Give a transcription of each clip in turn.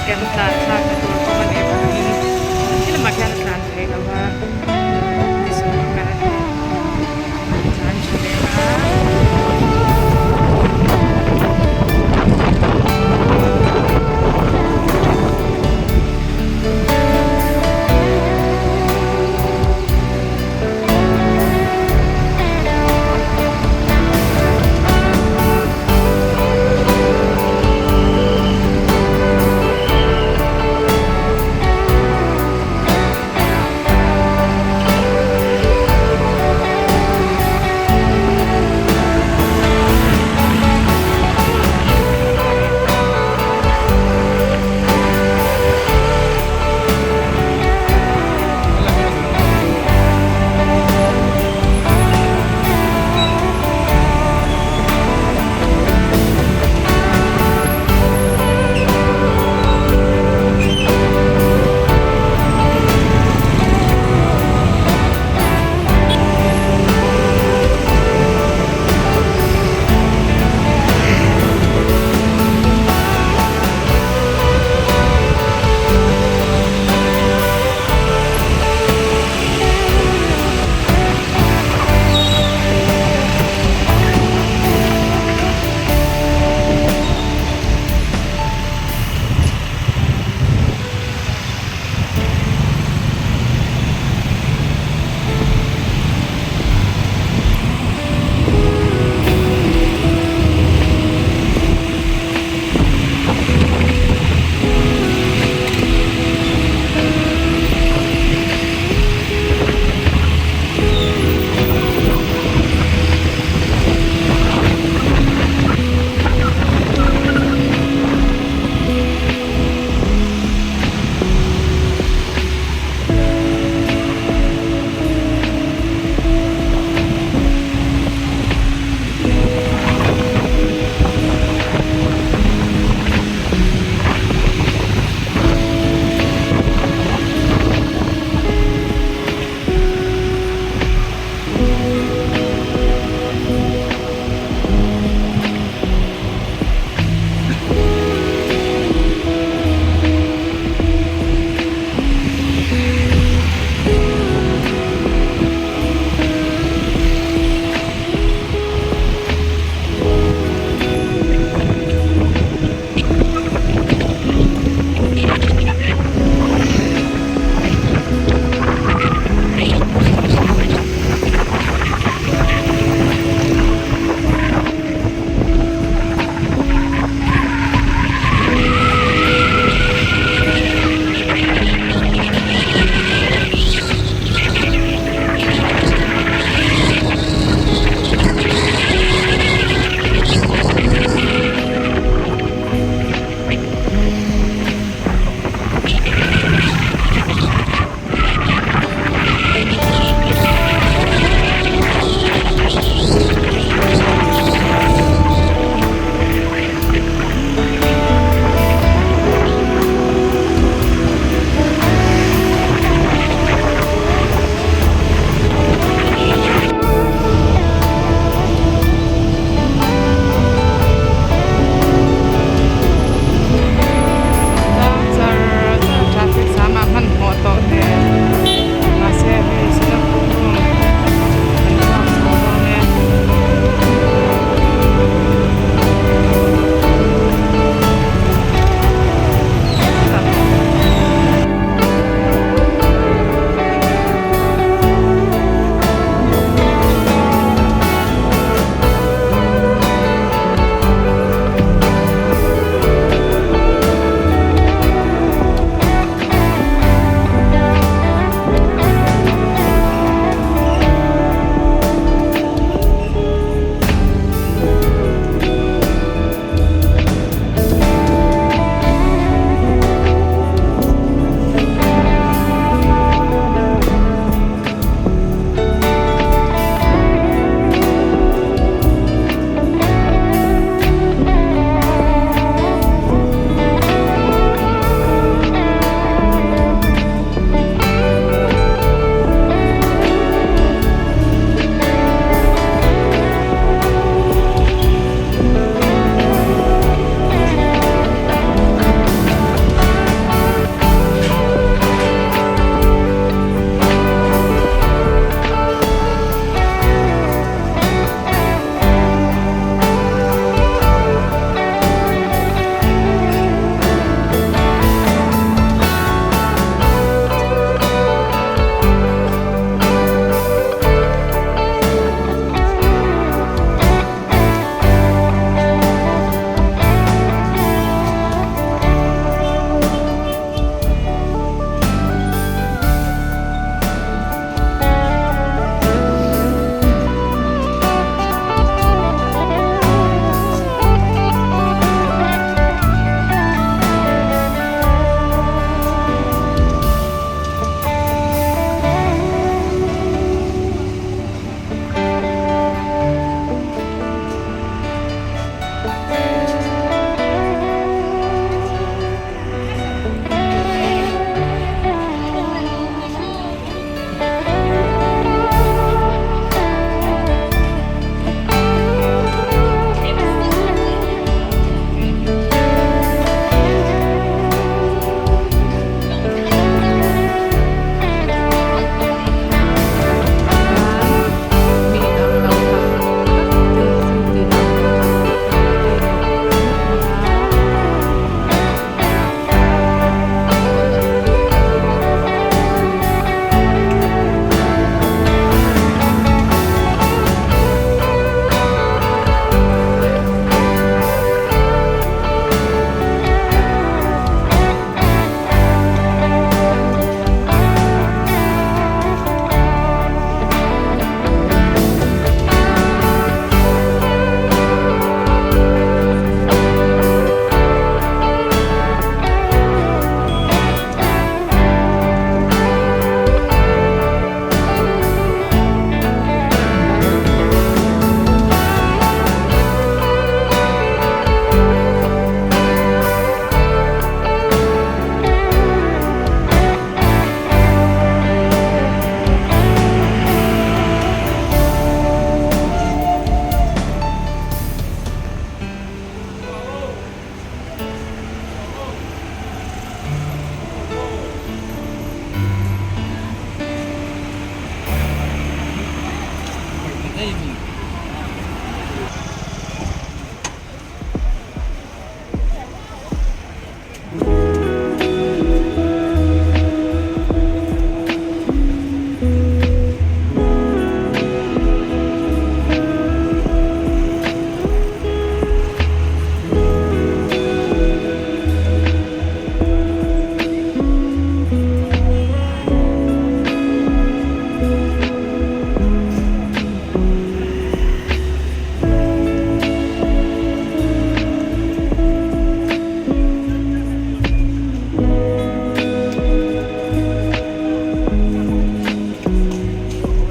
kan tlan thlak na tur kawng a nih avangin khi lamah khian a tlan theih loh a tichuan kan tlan tha leh a.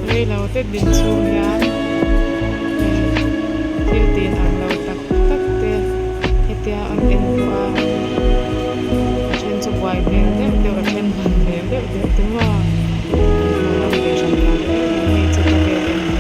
Reilo te din chhung hian hei thil tin ang lo tak tak te hetia an en pawh a a then chu buai hmel deuh deuh a then hman hmel deuh deuh te maw an hmuhnawm ve hran lo em em hei chu ka vel en hi.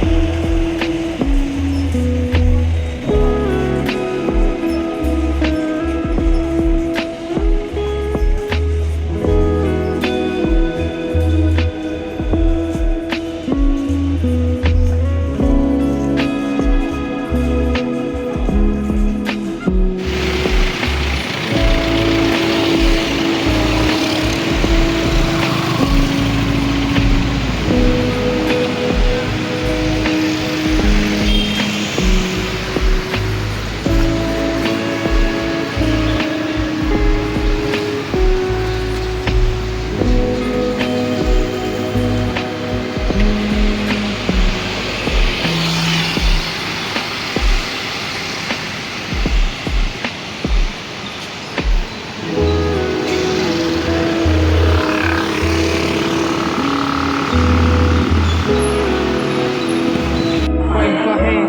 Pawh pawh hei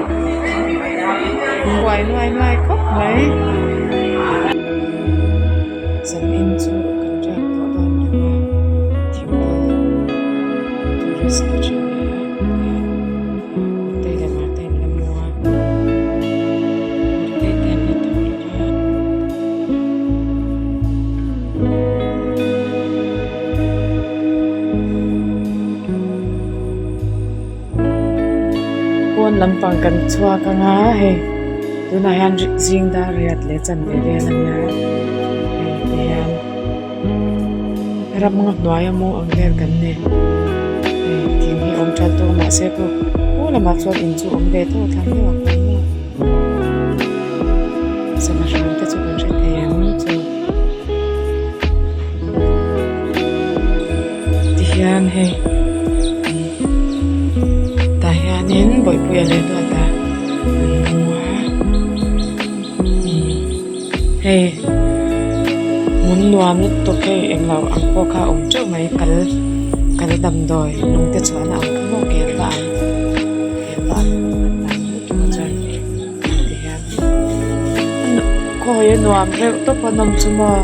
buai nuai nuai khawp mai. Zanin chu kan riak tawh dawn lo a, thingpui tourist lodge a nia tihian Urtei leh Martei an la mu a, Urtei te an la tho lo va. Pawn lampang kan chhuak ang a hei tunah hian zing dar riat leh chanve vel a nia hei tihian ram nga hnuai a maw ang vel kan ni hei thing hi awm tha tawk mahse pawh pu lamah chuan in chu awm ve tawk thlang deuh ah khan maw sava hram te chu kan hre thei ang chu tihian hei tah hianin bawihpuia leh duata an mu a hei hmun nuam lutuk hei englo ang pawh kha a awm teuh mai kal kal damdawi lung te chhuahna ang kha maw kel va ang kel va ang an tam lutuk a chuan tihian khawi a nuam reuh tawp a nawm chu maw.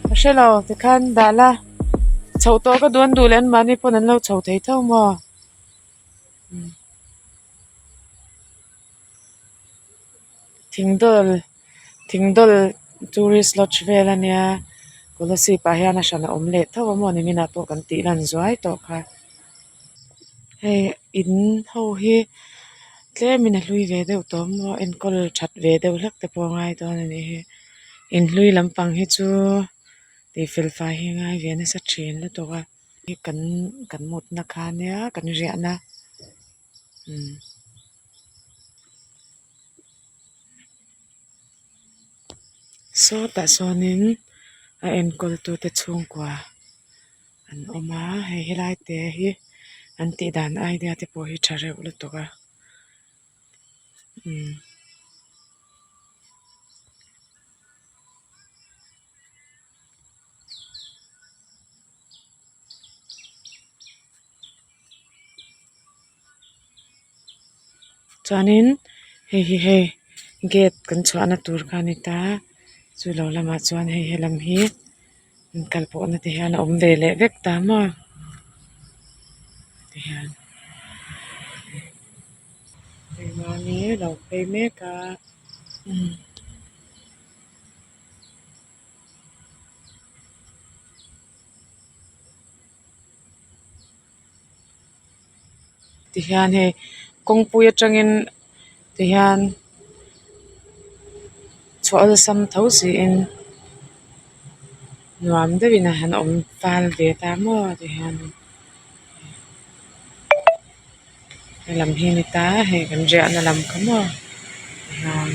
Ka hre lo tikhan dah la chhoh tawh ka duh an duh leh anmahni pawn an lo chho thei tho maw thingdawl thingdawl tourist lodge vel a nia kolasib ah hian a hran a awm leh tho a maw nimin ah pawh kan tih lan zuai tawh kha hei in ho hi tlemin a hlui ve deuh tawh maw enkawl that ve deuh hlek te pawh a ngai dawn a nih hi inhlui lampang hi chu tih fel fai hi a ngai ve nasa thin lutuk a kan kan mutna kha ania kan riahna umm. Sawtah sawnin a enkawl tute chhungkua an awm a hei helai te hi an tih dan idea te pawh hi tha reuh lutuk a umm. Chuanin hei hi hei gate kan chhuahna tur kha a ni ta chu lo lamah chuan hei helam hi inkal pawhna te hian a awm ve leh vek ta maw tihian hei mahni lo phei mek a. Tihian hei kawngpui atangin tihian chhuah awlsam tho siin nuam deuhin a han awm fal ve ta maw tihian helam hi a ni ta hei kan riahna lam kha maw tihian.